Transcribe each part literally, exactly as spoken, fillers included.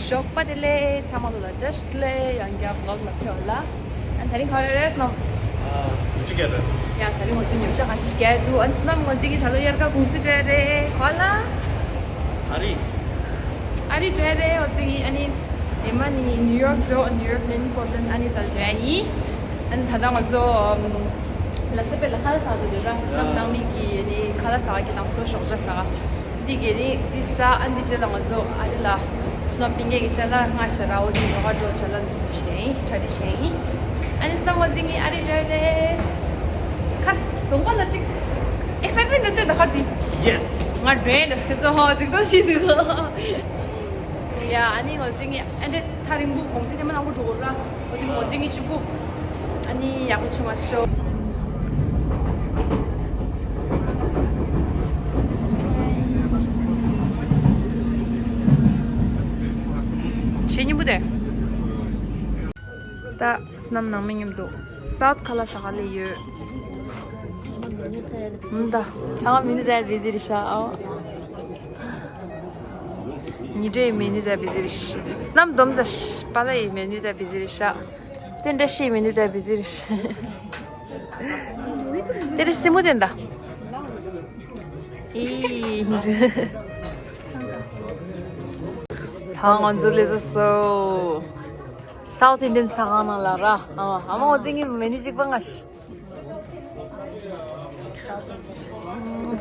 ཞོགས་པ་བདེ་ལེགས། ཚང་མ་ལ་བཀྲ་ཤིས་བདེ་ལེགས། ཡང་བསྐྱར་vlog་ལ་ཕེབས་ལ། ཨ་ད་རིང་ག་རེ་རེད་སྣམ། ཨ་ཉིན་གཅིག་རེད། ཡ་ད་རིང་ང་ཚོ་ཉིན་གཅིག་ག་ཞིག་རྒྱག་འདུག་ཨ་ནི་སྣམ་ང་ཚོ་གི་ད་ལོ་དབྱར་ཁ་གུང་སེང་འགྲོ་ཡ་རེད་ག་ལ། ཨ་རི། ཨ་རི་འགྲོ་ཡ་རེད། ང་ཚོ་གི་ཨ་ནི་ཨེ་མ་ནི་ནིའུ་ཡོག་འགྲོ། ནིའུ་ཡོག་ནས་པོར་ཊ་ལེན་ཌ་ཨ་ནི་ཚར་འགྲོ་ཡ་ཡིན། ཨ་ནི་ད་ལྟ་ང་ཚོ་ལ་ཤ་པེ་ལ་ཁ་ལག་ཟ་འགྲོ་འདུག་ར། སྣམ་ནང་མི་གི་ཨ་ནི་ཁ་ལག་ཟ་གི་དང་སོ་ཞོགས་ཇ་ཟ་ག་འདི་གི་རིང་འདི་ཟ། ཨ་འདི་རྗེས་ལ་ང་ཚོ་ཨ་རི་ལ་སྣམ་པིང་གི་ཅ་ལག་ང་ཤ་ར་འོ་འདི་རོ་ཧ་འགྲོ་ཅ་ལག་འདི་ཚོ་བྱས་ཡིན། གྲ་སྒྲིག་བྱས་ཡིན། ཨ་ནི་སྣམ་ང་ཚོ་གི་ཨ་རི་འགྲོ་རེད། ཁར་གདོང་པ་ལ་ཅིག་ཨེག་སའིཊ་མེན་ཊ་འདོད་འདུག་ཁར་འདི། ཡེ་སི། ང་འགྲོ་ཡིན་ལ་སྐད་ཆ་ཧོ་ཅིག་ཏོ་ཤི་འདུག་ཡ་ཨ་ནི་ང་ཚོ་གི་ཨ་འདྲ་ཐག་རིང་པོ་གུང་སེང་ནས་མ་ནང་པོ་འགྲོ་དགོས་ར། འོ་དེ་མོ་རྫིང་གི་གཅིག་པུ། ཨ་ནི་ཡག་པོ་བྱུང་བ་ཤོག་ཞེ་སྙིང་པོ་དེ། ད་སྣམ་ནང་མི་མཉམ་དུ་སའུཐ་ཁ་ལག་ཟ་ག་ལ་ཡོད། ད་ཚང་མ་མི་ནི་ད་བི་ཟི་རེད་ཤག་ཨོ། ཉི་སྒྲོན་མི་ནི་ད་བི་ཟི་རེད་ཤག་སྣམ་སྡོམ་ཟ་ཤག་པཱ་ལགས་མི་ནི་ད་བི་ཟི་རེད་ཤག་དེ་འདྲ་ཤེས་མི་འདུག་ད་བི་ཟི་རེད། དེ་རེད་སེམས་མོ་དེ་འདྲ། ཨི། ད་ང་ཚོ་སླེབས་སོང་། སའུཐ་ཨིན་ཌི་ཡན་ཟ་ཁང་ནང་ལ་ར། ཨ་མ་ཨ་མ་ང་ཚོ་གི་མི་ནི་གཅིག་པ་ང་ཤི།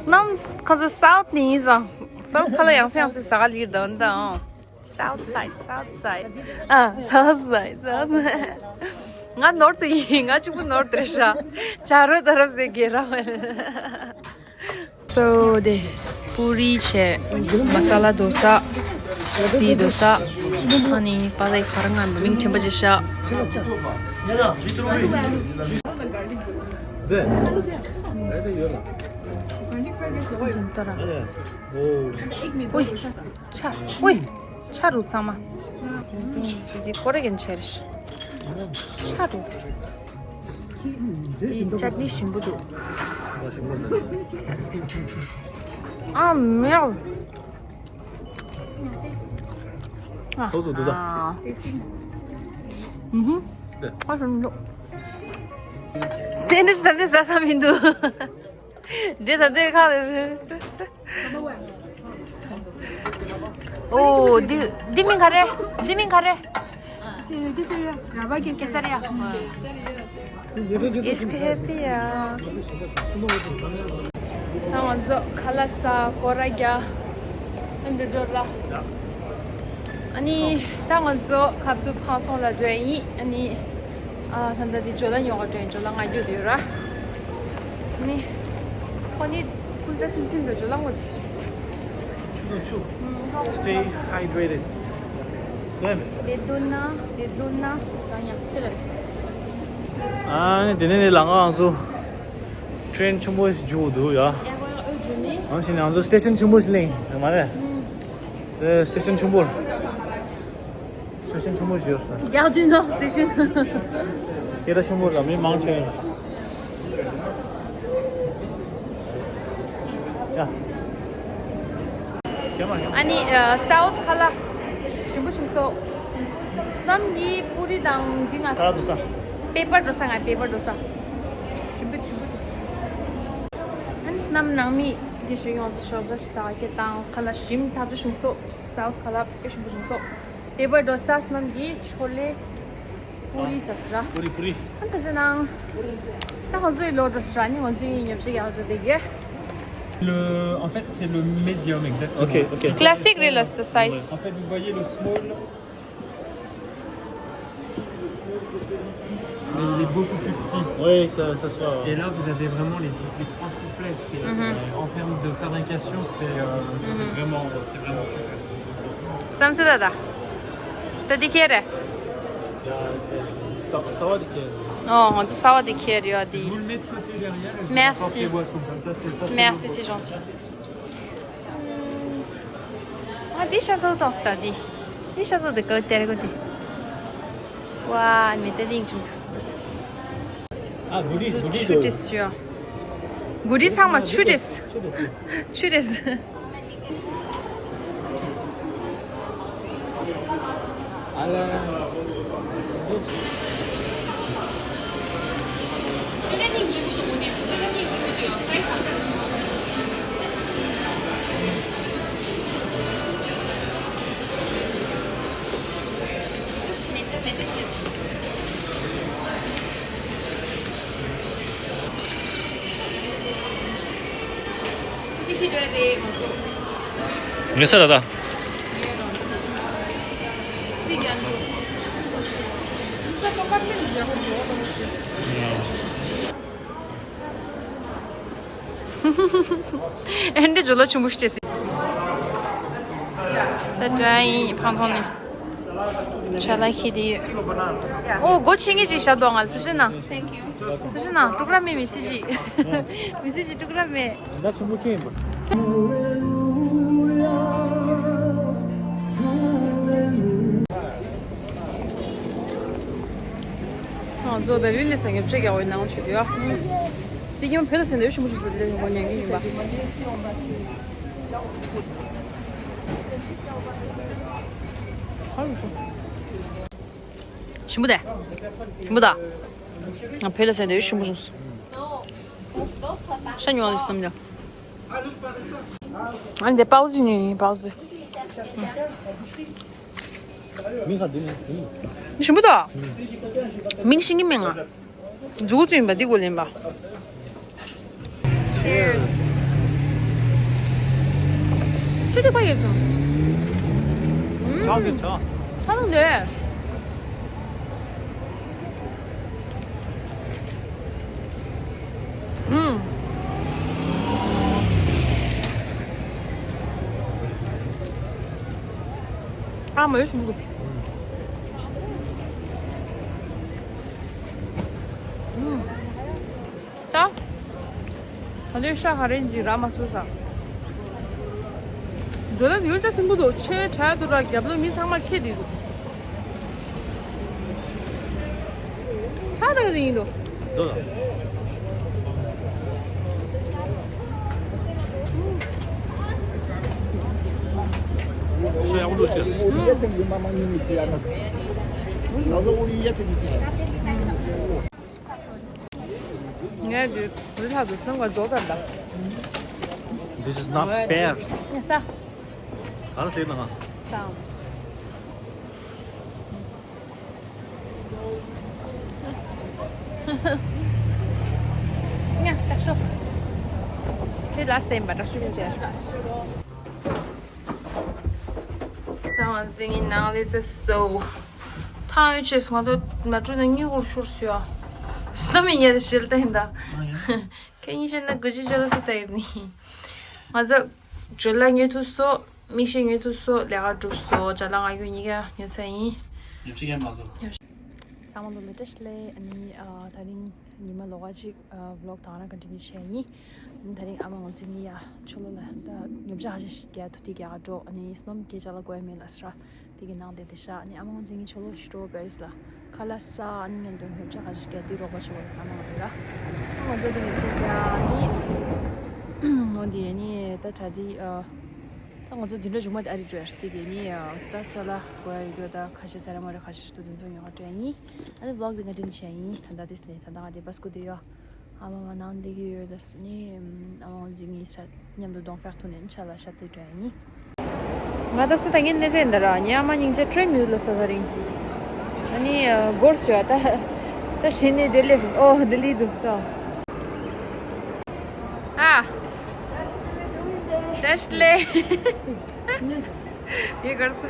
སྣམ་ཁ་ཚོ་སའུཐ་ནས་ཡིན་ཙང་། སའུཐ་ཁ་ལ་ཡང་སེ་ཡང་སེ་ཟ་ག་ལིར་དང་དང་། South side, south side. ཨ། South side, south side. ང་ནོར་ཏུ་ཡིན། ང་གཅིག་པུ་ནོར་ཏུ་རེད་ཤག་བྱ་རོག་ད་རབ་ཟེར་གེ་ར། So དེ་པུ་རི་བྱས། མ་ས་ལ་དོ་ས། དེ་དོ་ས། ཨ་ནི་པཱ་ལགས་ག་རེ་ང་མིང་ཆེན་པོ་བྱས་ཤག་ཨོའི། ཆ། ཨོའི། ཆ་རུ་ཚང་མ། འདི་ཀོ་རེ་གན་ཆེར། ཆ་རུ། འདི་ཅད་ནི་ཞིམ་པོ་འདུག་ཨ་མེའོ། ཨ། ཐོག་སོ་འདུག་ད། ཨ། ཨུ་ཧུམ། ཨ་ཞིམ་འདུག་དེ་འདྲ་ཞིག་ད་ལྟ་ཟ་ས་མི་འདུག་འདི་ད་ལྟའི་ཁ་ལ་རེད། ཨོ། འདི་འདི་མིང་ག་རེ། འདི་མིང་ག་རེ། ཀེ་སར་ཡ། ཀེ་སར་ཡ། ཨིཤ་ཀི་ཧེ་པི་ཡ། ད་ང་ཚོ་ཁ་ལག་ཟ་སྐོར་ར་རྒྱག་ཨ་འདྲ་འགྲོ་ར། ཨ་ནི་ད་ང་ཚོ་ཁ་ཐུག་ཁང་ཚོང་ལ་འགྲོ་ཡ་ཡིན། ཨ་ནི། ཨ། ད་ལྟ་འདི་ཇོ་ལ་ཉོ་ག་འགྲོ་ཡིན། ཇོ་ལ་ང་རྒྱུ་དུ་ཡོད་ར། ནི། ཁོ་ནི་ཀུན་ཅ་སིམ་སིམ་ར་ཇོ་ལ་ངོ་ཚི། ཆུ་དང་ཆུ། Stay hydrated. ལེ་དོ་ན་ལེ་དོ་ན་རང་ཡང་ཁྱོད་ལ། ཨ་ནི་དེ་ནས་ནི་ལ་ང་ང་ཚོ་ཊེན་ཆེན་པོ་ཞིག་འཇུག་འདུག་ཡ། ཨ་ནི་ང་ཚོ་སི་ཊེ་ཤན་ཆེན་པོ་ཞིག་ལེན་ཡ་མ་རེད། ཨེ། སི་ཊེ་ཤན་ཆེན་པོ། སི་ཊེ་ཤན་ཆེན་པོ་ཞིག་ཡོད་ས། རྒྱག་རྒྱུ་འདུག་སི་ཊེ་ཤན། སྐད་གྲགས་ཆེན་པོ་ར། མི་མང་ཆེ་ཡ། ཨ་ནི་ཨ། སའུཐ་ཁ་ལག་ཞིམ་པོ་བྱུང་སོང་། སྣམ་གྱི་པུ་རི་དང་འདི་ང་ས་ར་དོ་ས། པེ་པར་དོ་ས། ང་པེ་པར་དོ་ས། ཞིམ་པོ་ཞིམ་པོ་འདུག་ཨ་ནི་སྣམ་ནང་མི་འདི་ཞིག་ཡོང་ཚེ་ཞོགས་ཇ་ཞིག་ཟ་གི་དང་ཁ་ལག་ཞིམ་ཐག་ཆོད་བྱུང་སོང་། སའུཐ་ཁ་ལག་དཔེ་ཞིམ་པོ་བྱུང་སོང་། པེ་པར་དོ་ས། སྣམ་གྱི་ཆོ་ལེ། པུ་རི་ཟ་ས་ར། པུ་རི། པུ་རི། ཨ་ད་ཅི་ནང་། ད་ང་ཚོའི་ལོ་འགྲོ་ས་ར་ནི་ང་ཚོའི་ཉོ་ཆ་ཡག་ཅིག་དེ་གི། Le, en fait, c'est le medium, exactement. Ok, ok. Classique, le size. En fait, vous voyez le small, mais il est beaucoup plus petit. Oui, ça, ça se voit, ouais. Et là, vous avez vraiment les, les trois souplesses. C'est, euh, en termes de fabrication, c'est, euh, c'est vraiment, c'est vraiment super. Samsung da. T'as dit qu'il y a? Ça, ça va, des. Oh, on dit ça va, des. Je vous le mets de côté derrière et je vous apporte les boissons. Merci. Comme ça, c'est, ça, c'est le bon. Merci, c'est gentil. ཨ། འདི་ཤ་ཚ་བོ་དང་སྟ་འདི། འདི་ཤ་ཚ་བོ་འདི་ཀ་ཏེ་རེ་གོ་འདི། ཝ། མི་ཏེ་ལིང་ཆུང་ཐུ། ཨ། གུ་རི་གུ་རི་ཆུ་ཏེ་སི་ཡོ། གུ་རི་ཚང་མ་ཆུ་ཏེ་སི། ཆུ་ཏེ་སི། ཆུ་ཏེ་སི། ངེས་ས་ར་ད། ཨེ་འདྲ་ཇོ་ལོ་ཆུང་བུ་ཞིག་བྱས་སྲིད། ད་དྲ་ཡིན་ཕང་ཐོང་ནས། ཆ་ལ་ཁྱི་དེ་ཡོད། ཨོ་སྒོ་ཕྱེ་ངེས་ཅིག་བཞག་འདུག་ང་ལ་དུ་ཤེས་ན། Thank you. དུ་ཤེས་ན་དཀྲུག་ར་མེད་མི་སྲིད་ཞིག་མི་སྲིད་ཞིག་དཀྲུག་ར་མེད། ད་ཆུང་བུ་ཁྱི་ཡིན་པ། ང་ཚོ་བལ་ཡུལ་ནས་ས་ངེ་ཕྱེད་རྒྱག་པའི་ནང་བྱེད་དུས་ཨ། དེ་ཉིན་བོད་ལ་སེམས་ལ་ཡོད་ཤུ་མུ་ཤུ་ཟེར་ལེ་ཡོང་བ་ཉན་གི་ཡིན་པ། ཞིམ་པོ་དེ། ཞིམ་པོ་དང་། ང་བོད་ལ་སེམས་ལ་ཡོད་ཤུ་མུ་ཤུ། ཤ་ཉོ་ལ་སྣུམ་དང་། ཨ་འདི་པའོ་ཙི་ནི་པའོ་ཙི། མིང་ག་འདི་ནི། ཞིམ་པོ་དང་། མིང་ཤེས་ཀྱི་མིང་ང་། མཛུ་གུ་བཙུན་པ་འདི་གོ་ལེན་པ། Cheers. ཆུ་དེ་པ་ཡོད་སོང་། ཆང་གི་ཆང་། ཆང་ལེ། ཨ་མ་ཡོད་སོང་། ད། ད་ལྟའི་ཤ་ག་རེ་འདི་ར་མ་སོ་ས། ཇོ་ལ་ཡོད་ཅག་སིམ་པོ་འདུག་ཆེ་དྲག་འདུག་ར། རྒྱབ་ལོ་མི་ཚང་མ་ཁྱེད་འདི་འདུག་ཆག་ད་ག་དུ་ཡིན་འདུག་འདུག་ཤ་ཡག་པོ་འདུག་ཆེ། ངས་འདི་འདི་ལྷག་ཏུ་སྣང་བ་རྫོགས་ཚར་ད། This is not fair. ཡ་ས། ག་རེ་ཟེར་ན། ས། ཡ་ད་ཤོག་ཁྱེད་ལ་སེམས་པ་དྲག་ཤོས་མི་འདུག་ད་ང་ཚོ་ཡིན་ནང་ལས་ཚེ་སོ། ཐང་ཡོད་ཆེས་ང་ཚོ་མ་གྲོས་ན་སྙིང་ཧུར་ཤུར་སུ་ཡ། སྣ་མི་ཉལ་ཞིལ་ལྟ་ཡིན་ད། ཁྱེད་གཉིས་བྱས་ན་དགུ་བཅུ་ཅོ་ལ་སུ་ལྟ་ཡིན་ནི། ང་ཚོ་ཇོ་ལ་ཉོས་ཐུབ་སོ། མིག་ཤེལ་ཉོས་ཐུབ་སོ། ལས་ཀ་གྲུབ་སོ། ཅ་ལག་ང་རྒྱུ་གཉིས་ཀ་ཉོས་ཚར་ཡིན། ཉིན་གཅིག་ཡན་མ་བཟོ། ཚང་མ་ལོ་ལེ་བཀྲ་ཤིས་བདེ་ལེགས། ཨ་ནི་ཨ་ད་རིང་ཉི་མ་ལོ་ག་ཅིག་ཨ་vlog་དང་རང་continue་བྱས་ཡིན། ཨ་ནི་ད་རིང་ཨ་མ་ང་ཚོ་གཉིས་ཡ་ཆུ་ལོ་ལ་ད་ཉོ་ཆ་ཧ་ཅང་ཞིག་རྒྱག་ཐུག་དེ་རྒྱག་ག་འགྲོ། ཨ་ནི་སྣོམ་སྐད་ཆ་ལ་གོ་ཡ་མེད་ལ་སྲ་དེ་གི་ནང་དེ་དེ་ཤ། ཨ་ནི་ཨ་མ་ང་ཚོ་གཉིས་ཆུ་ལོ་ཞིག་འགྲོ་པེ་རིས་ལ་ཁ་ལག་ཟ། ཨ་ནི་མཉམ་དུ་ཉོ་ཆ་ཧ་ཅང་ཞིག་རྒྱག་དེ་རོགས་པ་ཞུ་བ་ལ་ས་ན་མ་རེད་ར། ཨ་ང་ཚོ་དེ་ཉོ་ཆ་རྒྱག་ཨ་ནི་འོ་དེ་ཨ་ནི་ད་གྲ་སྒྲིག་ཨ། ད་ང་ཚོ་འདི་འདྲ་བྱུང་མ་དེ་ཨ་རི་འགྲོ་ཡ་རེད། དེ་གི་ནི་ད་ཅ་ལག་དགོས་ཡ་ཡོད་རྒྱུ་ད་ཁ་ཤས་ཚ་ར་མ་ར་ཁ་ཤས་ཤིག་ཏུ་དེ་ཚོ་ཉོ་ག་འགྲོ་ཡ་ཡིན། ཨ་ནི་vlog་དེ་ང་འདྲ་ནི་བྱས་ཡིན། ད་ད་དེ་སི་ནས་ད་ད་ང་དེ་བ་སྐུ་དེ་ཡོད། ཨ་མ་མ་ནང་འདི་གི་ཡོད་ད་སི་ནི་ཨ་མ་ང་ཚོ་གཉིས་ཤ་མཉམ་དུ་གདོང་ཕེག་ཐུག་ནས་ཤ་ལ་ཤ་སྟེ་འགྲོ་ཡ་ཡིན། ང་ད་སི་ད་ངའི་གནས་ཚད་འདི་ར་ངའི་ཨ་མ་སྙིང་རྗེ་ཁྲོས་མི་ལ་ས་ད་རིང་། ཨ་ནི་སྒོར་ཞུ་བ་ད་ད་ཤི་ནི་དེ་ལས་ཨོ་དེ་ལི་འདུག་ད། ཨ། བཀྲ་ཤིས་བདེ་ལེགས། ཡེ་གར་སོ།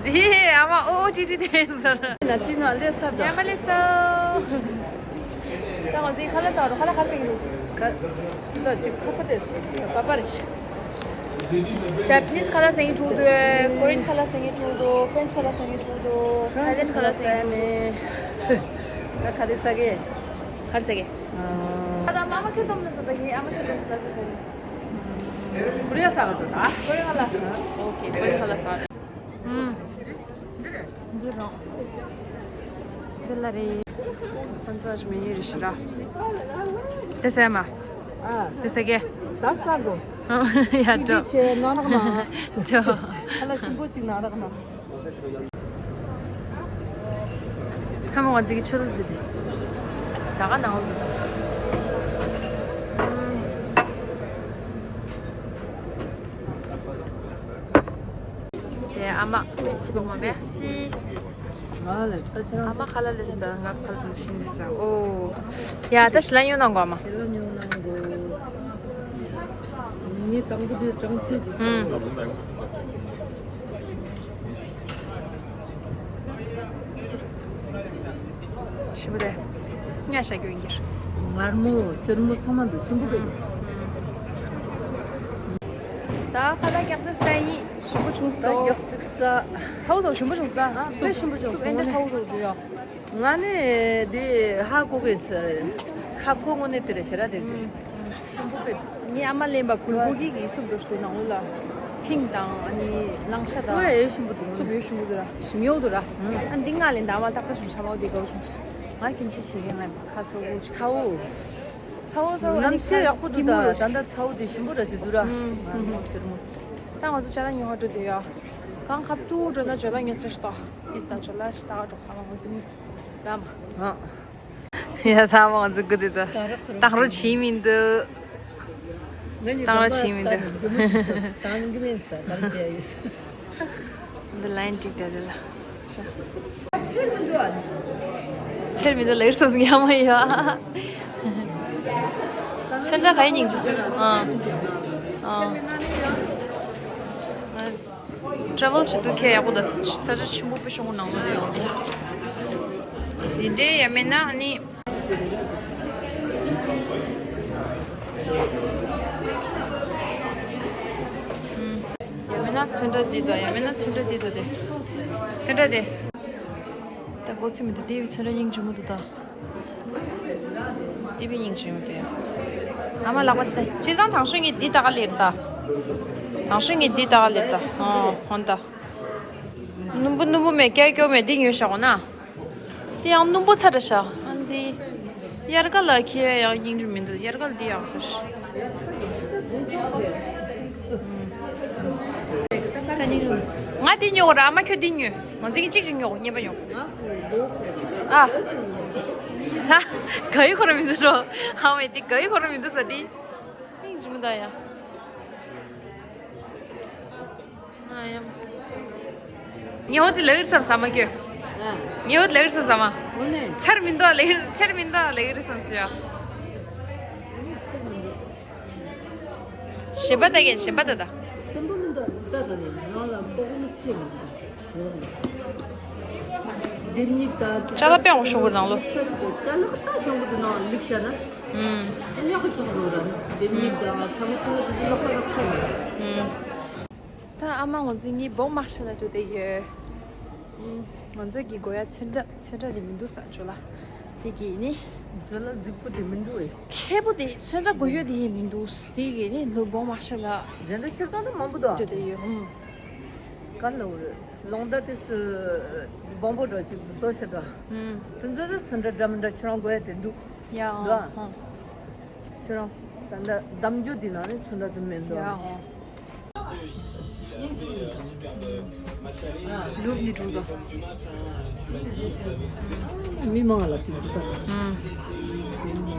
འདི་ཨ་མ་ཨོ་ཅི་ཅི་དེ་སོ། ན་ཅི་ན་ལེ་ཚར་ཡ་མ་ལེ་སོ། ད་ང་ཚོའི་ཁ་ལག་ཚར་རོ། ཁ་ལག་ཁ་སེང་གི་འདུག་ཁ་ལག་ཅིག་ཁ་པ་དེ་སོ། པ་པ་རེ་ཤི། Japanese་ཁ་ལག་སེང་གི་འཁྲུག་འདུག Korean་ཁ་ལག་སེང་གི་འཁྲུག་འདུག French་ཁ་ལག་སེང་གི་འཁྲུག་འདུག Thailand་ཁ་ལག་སེང་གི་འཁྲུག་འདུག་ད་ག་རེ་ཟ་གི་ག་རེ་ཟ་གི་ཨ། ད་ཨ་མ་ཁྱོད་འདོམ་ལ་ཟ་ད་གི་ཨ་མ་ཁྱོད་འདོམ་ལ་ཟ་ད་གི་ཀོ་རི་ཡ་ཟ་ག་འགྲོ་ད། ཀོ་རི་ཡ་ལ། ཨོ་ཁེ་ཀོ་རི་ཡ་ལ་ཟ། ཨུམ། འདི་རོ། འདི་ལ་རེད། ཁོང་ཚོ་ཨ་ཅི་མེ་ནུ་རེ་ཞིག་ར། དེ་ཟ་མ། ཨ། དེ་ཟ་གེ་ད་ཟ་གོ་ཡ་འགྲོ། ཅི་ཆེ་ན་རག་ན། འགྲོ། ཁ་ལག་ཞིམ་པོ་ཅིག་ན་རག་ན། ཚང་མ་ང་ཚོ་གི་ཆུ་ཚོད་འདི་དེ། ཟ་ག་ནང་ལོགས་འདི། དེ་ཨ་མ་སི་པོ་མ་མེ་སི། ང་ལ་ད་ཆ་ཨ་མ་ཁ་ལ་ལེ་སི་ད་ང་ཕལ་པ་ཤིན་དི་ས་ཨོ། ཡ་ད་ཤི་ལ་ཉོ་ནང་གོ་ཨ་མ། ཤི་ལ་ཉོ་ནང་གོ། ངས་དང་པོ་དེ་གྲངས་ཚད་ཀྱི་ས། ཞིམ་པོ་རེད། ཉ་ཤ་རྒྱུ་ཡིན་གྱི་རེད། མངར་མོ་སྐྱུར་མོ་ཚང་མ་འདུག་ཞིམ་པོ་རེད། ད་ཁ་ལག་རྒྱག་ཚར་ས་ཡིན། ཞིམ་པོ་བྱུང་སོང་། ད་རྒྱག་ཚིག་ས། ཚ་བོ་ཚ་བོ་ཞིམ་པོ་བྱུང་སོང་། ཨ་དཔེ་ཞིམ་པོ་བྱུང་སོང་། ཨེ་འདྲ་ཚ་བོ་ཚ་བོ་འདུག་ཡ། ང་ནི་འདི་ཧ་གོ་གི་ས་རེད། ཁ་ཁོ་དངོས་གནས་དེ་རེད་ཤེས་ར་དེ་རེད། ཞིམ་པོ་དཔེ། ངའི་ཨ་མ་ལེན་པ་བུལ་གོ་གི་གི་སུབ་འགྲོ་ཞིག་ནང་ལ། ཐིང་དང་ཨ་ནི་ལང་ཤ་དང་། ཨེ་ཞིམ་པོ་འདུག་སུབ་ཡོད་ཞིམ་པོ་འདུག་ར། ཞིམ་ཡོད་འདུག་ར། ཨ་འདི་ང་ལེན་ད་ཨ་མ་ཏག་ཏག་ཞིམ་ཤ་མའོ་དེ་གོ་ཞིམ་ཤ། ང་ཀིམ་ཅི་ཞིག་ཡིན་ལ་ཁ་ཚོ་བོ་ཅིག་ཚ་བོ། ཚ་བོ་ཚ་བོ་ཨ་ནི་གནམ་གཤིས་ཡག་པོ་འདུག་ད་ད་ད་ཚ་བོ་དེ་ཞིམ་པོ་ར་ཅིག་འདུག་ར། ད་ང་ཚོ་ཅ་ལག་ཉོ་བ་འགྲོ་དེ་ཡ། གང་ཁབ་ཏུ་འགྲོ་ན་ཅ་ལག་ཉོ་ས་ཞིག་ད། ད་ཅ་ལག་ཞིག་ད་འགྲོ་ཁ་མ་ང་ཚོ་མི་ལ་མ། ཡ་ཚང་མ་ང་ཚོ་སྒུག་དེ་ད། སྟག་རོ་བྱིས་མི་འདུག་སྟག་རོ་བྱིས་མི་འདུག་དང་གི་མིན་ས་དང་བྱས་ཡོད་ས། འདི་ལན་ཅིག་དེ་དེ་ལ། ཚེར་མི་འདུག་ཨ། ཚེར་མི་འདུག་ལེར་སོང་ཡ་མ་ཡ། ཚོན་ཁྲ་ག་ཡི་སྙིང་རྗེ། ཨ། ཨ། ཊེ་རེ་ཝལ་བྱེད་དུས་ཁྱད་ཡག་པོ་དང་ས་ཆ་ཆེན་པོ་དཔེ་ཆུང་ངུ་ནང་ལོགས་ཡོད། འདི་འདྲའི་ཡ་མེད་ན་ནི། ཡ་མེད་ན་ཚོན་ཁྲ་འདི་དང་ཡ་མེད་ན་ཚོན་ཁྲ་འདི་དང་དེ། ཚོན་ཁྲ་དེ། ད་མགོ་ཚོས་མི་འདུག་དེ་བས་ཚོན་ཁྲ་སྙིང་རྗེ་མོ་འདུག་ད། དེ་བས་སྙིང་རྗེ་མོ་དེ། ཨ་མ་ལག་པ་དེ་སྤྱིར་བཏང་དང་ཤོས་ངས་འདི་ལྟ་ག་ལེར་ད། དང་ཤོས་ངས་འདི་ལྟ་ག་ལེར་ད། ཨོ་ཧོན་ད། སྣུམ་པོ་སྣུམ་པོ་མེད་སྐྱ་སྐྱོ་མེད་འདི་ཉོས་བཞག་གོ་ན། དེ་ཡང་སྣུམ་པོ་ཚ་དྲ་ཤག་ཨ་འདི། དབྱར་ཁ་ལ་ཁྱེད་ཡང་སྙིང་རྗེ་མི་འདུག་དབྱར་ཁ་ལ་འདི་ཡག་ཟེར། ང་འདི་ཉོ་གོ་ར་ཨ་མ་ཁྱོད་འདི་ཉོས། ང་ཚོ་གི་གཅིག་ཅིག་ཉོ་གོ་གཉིས་པ་ཉོ་གོ་ཨ། ཧ། ག་ཡི་ཁོ་ར་མི་འདུག་རོ། ཧ་མེ་འདི་ག་ཡི་ཁོ་ར་མི་འདུག་ས་འདི། སྙིང་རྗེ་མི་འདུག་ཡ། ཉེ་བོ་དེ་ལག་རི་སམ་ས་མ་ཁྱོད། ཉེ་བོ་དེ་ལག་རི་སམ་ས་མ། ཚར་མི་འདུག་ལག་ཚར་མི་འདུག་ལག་རི་སམ་ཟེར་ཡ། ཞེན་པ་ལྟ་གན་ཞེན་པ་ལྟ་ད། ཙམ་པོ་མི་འདུག་ལྟ་ད་ནི་ང་ལ་ལྐོག་མ་ཅི་མི་འདུག་ལྡེབ་གཉིས་ད། ཅ་ལག་དཔེ་འོ་ཤོག་གུར་ནང་ལོ། ཅ་ལག་ད་ཤོག་གུར་ནང་ལིག་ཤ་ན། ཨུམ། ཉག་གི་ཆོག་འགྲོ་ར་ནི་ལྡེབ་གཉིས་ད་ཚ་མོ་ཚ་མོ་དེ་ཚོ་ལག་པ་རག་ས་ཡོད། ཨུམ། ད་ཨ་མ་ང་ཚོ་གཉིས་སྦོམ་མ་ཤ་ལ་འགྲོ་བསྡད་ཡོད། ཨུམ། ང་ཚོ་གི་དགོས་ཡ་ཚོན་ཁྲ་ཚོན་ཁྲ་དེ་མི་འདུག་ས་ཇོ་ལ། དེ་གི་ནི། ཇོ་ལ་གཟིག་པོ་དེ་མི་འདུག་ཨེ། ཁེ་པོ་དེ་ཚོན་ཁྲ་དགོས་ཡོད་དེ་ཡེ་མི་འདུག་དེ་གི་ནི་ལོ་སྦོམ་མ་ཤ་ལ། གཞན་དག་སྤྱིར་བཏང་དུ་མང་པོ་འདུག་ཨ། འགྲོ་བསྡད་ཡོད། ཨུམ། ག་ལ་འོ། ལོང་ད་དེ་སུ། སྦོམ་པོ་འགྲོ་ཅིག་བཟོ་ཤེས་འགྲོ། ཨུམ། དེ་ཚོ་ཚོན་ཁྲ་འདྲ་མི་འདྲ་ཁྱོད་རང་དགོས་ཡ་དེ་འདུག་ཡ་འདུག་ཨ། ཧོ། ཁྱོད་རང་ད་ལྟ་འདམ་རྒྱུ་དེ་ནང་ནས་ཚོན་ཁྲ་དུ་མེད་འདུག་ཡ་ཨ། ཧོ། ལུག་ནི་འགྲོ་དོ། མི་མང་ལ་དེ་འདུག་ད། ཨུམ།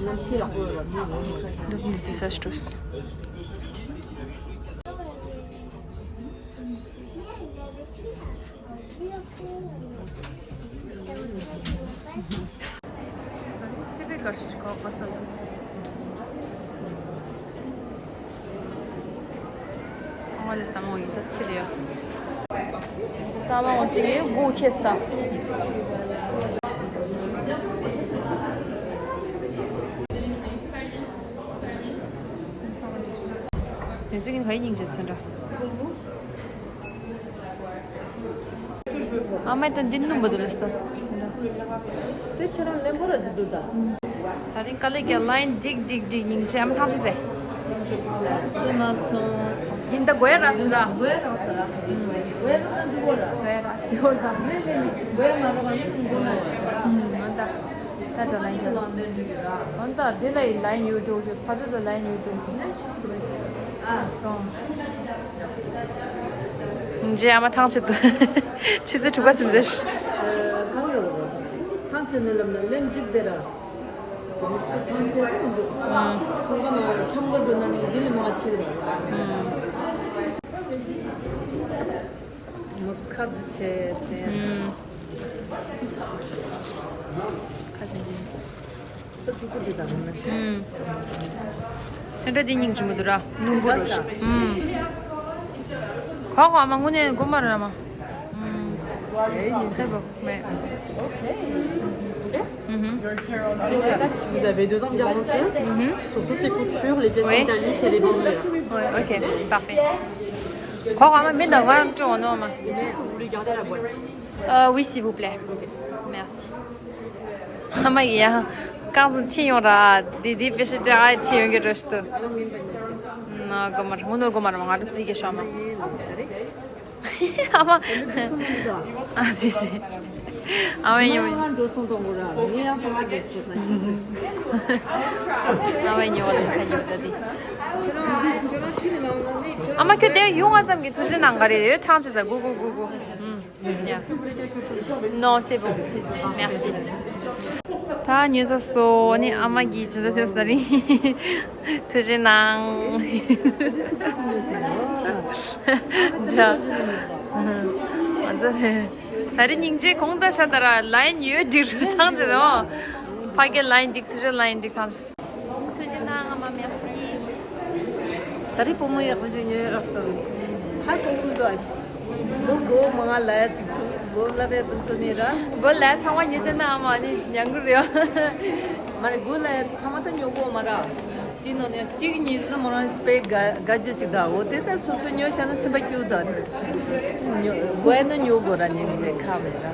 གནམ་གཤིས་ཡག་པོ་ཡོད་ལ་མི་མང་ལ། ལུག་ནི་ཟི་ས་སྤྲོས། སི་པེ་ཀར་ཤིར་ཁོ་ཁ་སང་ཚང་མ་ལས་ས་མོ་ཡིན་ད་ཆི་ལ་ཡ། ད་མ་འོ་ཙི་གི་སྒོ་ཁེས་ད། དེ་ཚོ་གིན་ག་ཡི་སྙིང་རྗེ་ཚོན་འདྲ། ཨ་མ་ད་འདི་སྣུམ་པོ་འདི་ལ་སོ། དེ་ཁྱོད་རང་ལེན་པོ་ར་ཟི་འདུག་ད། ད་རིང་དཀའ་ལས་ཀྱི་ལ་ཡིན་འགྲིག་འགྲིག་འགྲིག་སྙིང་རྗེ་ཨ་མ་ཐང་ཆད་ཟེ། ཤེས་མ་སོང་། ཡིན་ད་དགོས་ར་ཟི་ད། དགོས་ར་ཟི་ད། དགོས་ར་ཟི་འདུག་གོ་ར། དགོས་ར་ཟི་འོ་ད། ལེ་ལེ་ལེ་དགོས་མ་ར་བ་འདུག་གོ་ན། ཨ་ད། ད་ད་ལ་ཡིན་ད། ཨ་ད་འདི་ལ་ཡི་ལ་ཡིན་ཡོད་འགྲོ་ཡོད་ཕ་ཚོད་ད་ལ་ཡིན་ཡོད་འགྲོ་ཡོད། ཨ་སོང་། འཇེ་ཨ་མ་ཐང་ཆད་དུ་ཆུ་ཚོད་དྲུག་པ་ཟིན་ཟེར། ཐང་ཆད་ནི་ལམ་ནི་ལན་འགྲིག་དེ་ར། ཐང་ཆད་དུ་འདུག་ཚོང་ཁང་ནང་ཁྱམས་ག་འགྲོ་ན་ནི་འདི་ལས་མང་ཆེ་ར། མི་ཁ་ཟི་ཆེ་ཟེར། ཁ་ཞིག་འདི། ཨུམ། སེམས་ཁྲལ་དེ་སྙིང་རྗེ་མོ་འདུག་ར། སྣུམ་པོ་རུ། ཨུམ། ཁོ་ཁོ་ཨ་མ་དངོས་གནས་དགོས་མ་རེད་ཨ་མ། ཨུམ། ཁེ་པོ་མེད། ཨུམ། Vous avez deux angles garde-manger sur toutes les coutures, les pièces Oui. métalliques et les bordures. Oui, ok, parfait. ཁོ་ཁོ་ཨ་མ་མི་འདང་ང་སྤྲོ་ནོ་ཨ་མ། Vous voulez garder la boîte? Euh, oui, s'il vous plaît. Merci. ཨ་མ་ཡ། རྐང་འཛིན་ཁྱི་ཡོང་ར། དེ་དེ་པེ་ཤི་ཅ་ཨ་ཁྱི་ཡོང་གི་འགྲོ་ཤི་ཏུ། ན་གོ་མར་ངུ་ནོར་གོ་མར་མ་ང་ར་ཙི་གེ་ཤོ་མ། ཨ་མ། ཨ་ཙི་ཙི། ཨ་མ་ཡོང་། ཨ་མ་ཡོང་ལ་ཁ་ཡོང་ད་དེ། ཨ་མ་ཁྱོད་དེ་ཡོང་ང་ཙམ་གྱི་ཐུགས་རྗེ་གནང་ག་རེ་ཡོད་ཐང་ཆད་ས་གུ་གུ་གུ་གུ། ཨུམ། Yeah. Non, c'est bon, c'est bon. Merci. ད་ཉོས་ས་སོ་ནི་ཨ་མ་གིས་ཇི་ལྟར་ཟེར་ས་རིང་། ཐུགས་རྗེ་གནང་། འདྲ། ཨ་ཙི། ད་རེས་སྙིང་རྗེ་གོང་ད་ཤ་ད་ར་ལ་ཡིན་ཡོད་འགྲིག་རུ་ཐང་ཆད་དོ། ཕ་གི་ལ་ཡིན་འགྲིག་ཚི་རུ་ལ་ཡིན་འགྲིག་ཐང་ཆད། ཐུགས་རྗེ་གནང་ཨ་མ་མེར་སི། ད་རེས་བུ་མོ་ཡག་པོ་ཞིག་ཉོས་རག་སོང་། ཧ་གོ་གི་མི་འདུག་ཨ། མགོ་མགོ་མང་ལ་ཡ་ཅིག་མགོ་ལ་བས་དུམ་དུ་ནི་ར། མགོ་ལ་ཚང་མ་ཉོས་དེ་ན་ཨ་མ་ནི་ཉང་གི་རེད། མ་རེད་མགོ་ལ་ཡ་ཚང་མ་ད་ཉོ་གོ་མ་ར། དེ་ནང་ནས་གཅིག་གཉིས་ནི་མོ་རང་དཔེ་དགའ་དགའ་རྒྱུ་ཅིག་ད་འོ་དེ་ད་སོ་སོ་ཉོ་བྱས་ན་སེམས་པ་སྐྱིད་ད་ཉོ་དགོས་ན་ཉོ་དགོས་ར་ཉན་རྗེས་ཁ་མེད་ར།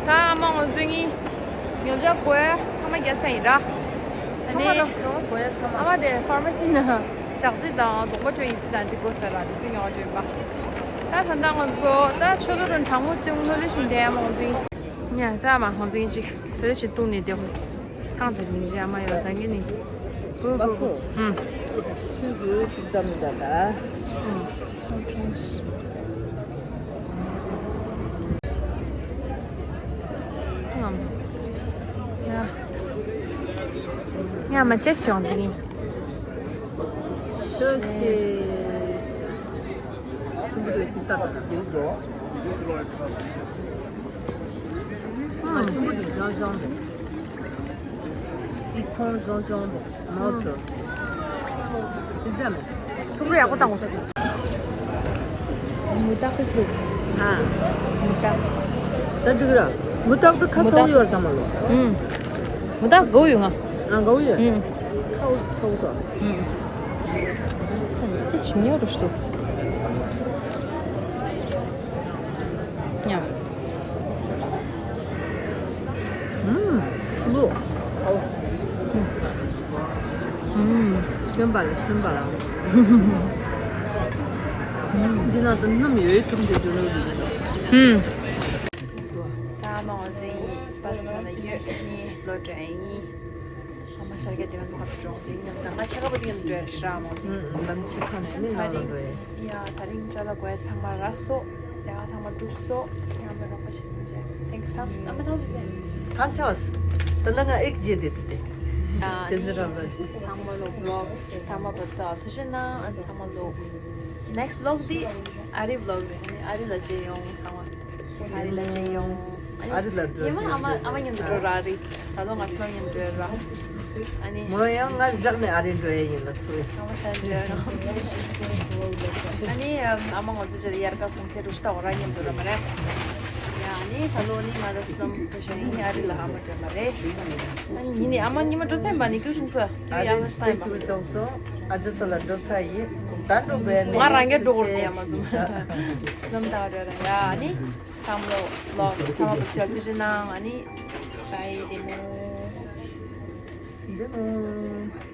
ད་ཨ་མ་ངོ་ཚོས་ངའི་ཉོ་ཆ་དགོས་ཡ་ཚང་མ་རྒྱག་ས་ཡིན་ར། ཚང་མ་རག་སོང་དགོས་ཡ་ཚང་མ། ཨ་མ་དེ་ཕར་མ་སི་ནང་ཞག་རྩི་དང་སྡོང་པོ་སྤྲོད་ཡིན་རྩི་དང་ཅིག་དགོས་ས་ར་དེ་ཚོ་ཉོ་བ་འདྲ་ཡིན་པ། ད་ད་ལྟ་ང་ཚོ་ད་ཆུ་ལོ་རུ་གྲང་མོ་སྟོན་ལོ་ལོ་བཞིན་བསྡད་ཨ་མ་ངོ་ཚོས་ངའི། ཡ་ད་ཨ་མ་ངོ་ཚོས་ངའི་ཅིག་དེ་ལོ་ཞིག་བཏུང་ནས་བསྡད་ཧོ། ཐང་ཆད་ཉིན་བཞི་ཨ་མ་ཡོད་ད་ངས་ནི། ཧུ་ཧུ་ཧུ། ཧུམ། སུས་གུ་ཅིག་ཙམ་ད་ད། ཧུམ། ཡ། ཡ་མ་ཅེས་ཤོང་ཟིན། ཤོ་ཤེས། སུམ་བུ་དེ་ཅིག་ཙམ་ད་ད། ཨ། སུམ་བུ་དེ་ལྗང་ལྗང་དེ། སི་ཁྲོན་ལྗང་ལྗང་དེ། ནོར་ཐུ། སི་ཇམ། ཕྲུ་གུ་ཡག་པོ་བཏང་གོ། མུ་ཏག་གི་སུ། ཨ། མུ་ཏག་ད་འགྲིག་ར། མུ་ཏག་ཏུ་ཁ་ཚ་བོ་ཡོད་ཙམ་མ་ལོ། ཨུམ། མུ་ཏག་གོ་ཡོད་ང་། ཨ་གོ་ཡོད། ཨུམ། ཁ་འུ་ཚ་བོ་དོ། ཨུམ། ཁྱི་ཆི་མྱོ་རུ་སྟོ། ཡ། ཨུམ། ལོ། ཨུམ། ཤོན་པ་ལ་ཤོན་པ་ལ། འདི་ན་དུ་སྣུམ་ཡོད་ཐུབ་འདི་དུ་ནོ་འདི། ཨུམ། ད་མ་འོ་ཙི་པ་སི་ན་ཡོད་ནི་ལོ་དྲན་ཡིན། ཨ་མ་ཤར་གྱི་དེ་བ་ནོར་བྱུང་ཅིག་ཉམས་དང་ང་ཆ་ག་པོ་དེ་ཉམས་འགྲོ་ཡ་ཧྲ་མོ་ཅིག་ལམ་ཆེ་ཁ་ནས་ནི་ནང་ལ་འགྲོ་ཡ། ཡ་ད་རིང་ཅ་ལག་དགོས་ཚང་མ་རག་སོ། ཡ་ཚང་མ་འགྲུབ་སོ། ཡ་མི་རོགས་པ་ཞིག་སེམས་ཅན་ཐེང་ཐང་ཨ་མ་ཐང་ཞིག་སེམས། ཐང་ཆ་བ་སོ། ད་ནང་ང་ཨེག་རྗེས་དེ་དུ་དེ། ཡ་དེ་ཚོ་རང་ལ་ཞིག་ཚང་མ་ལོ་བློག་ཐང་མ་བ་ད་ཐུ་ཤེ་ན་ཨ་ཚང་མ་ལོ། ནེག་སི་བློག་དེ་ཨ་རི་བློག་རེད། ཨ་རི་ལ་ཅེ་ཡོང་ཚང་མ། ཨ་རི་ལ་ཅིག་ཡོང་། ཨ་རི་ལ་འགྲོ་ཉི་མ་ཨ་མ་ཨ་མ་མཉམ་དུ་འགྲོ་ར་རེད། ད་ལོ་ང་སྣང་མཉམ་འགྲོ་ར། ཨ་ནི། མོ་རང་ཡང་ང་བཞག་ནས་ཨ་རི་འགྲོ་ཡ་ཡིན་ལ་སུ། ཨ་མ་ཤ་འགྲོ་ར། ཨ་ནི་ཨ་མ་ང་ཚོ་ཅིག་དབྱར་ཁ་གུང་སེང་རུ་ཤི་ཏ་འོ་ར་མཉམ་དུ་ར་མ་རེད། ཡ་ཨ་ནི་ད་ལོ་ནི་ང་ད་སྣང་འགྲོ་ཤ་ཡིན་ཨ་རི་ལ་ཨ་མ་འགྲོ་མ་རེད། ཨ་ནི་ཡིན་ནི་ཨ་མ་ཉི་མ་འགྲོ་སེམས་པ་ནི་ཁྱོད་བྱུང་ས་ཁྱོད་ཡང་ལ་ཤི་ཏ་ཡིན་པ། ཨ་ཅག་ཚ་ལ་འགྲོ་ཚ་ཡིན། ད་འགྲོ་དགོས་ཡ་མེད། ང་རང་གིས་འགྲོ་དགོས་རེད་ཡ་མ་བཟུང་། སྣང་དང་རེད་ར་ཡ་ཨ་ནི། ཚང་མ་ལོ་ཚང་མ་བུ་ཚ་ཁུ་ཅི་ནང་ཨ་ནི། བའི་བདེ་མོ། བདེ་མོ།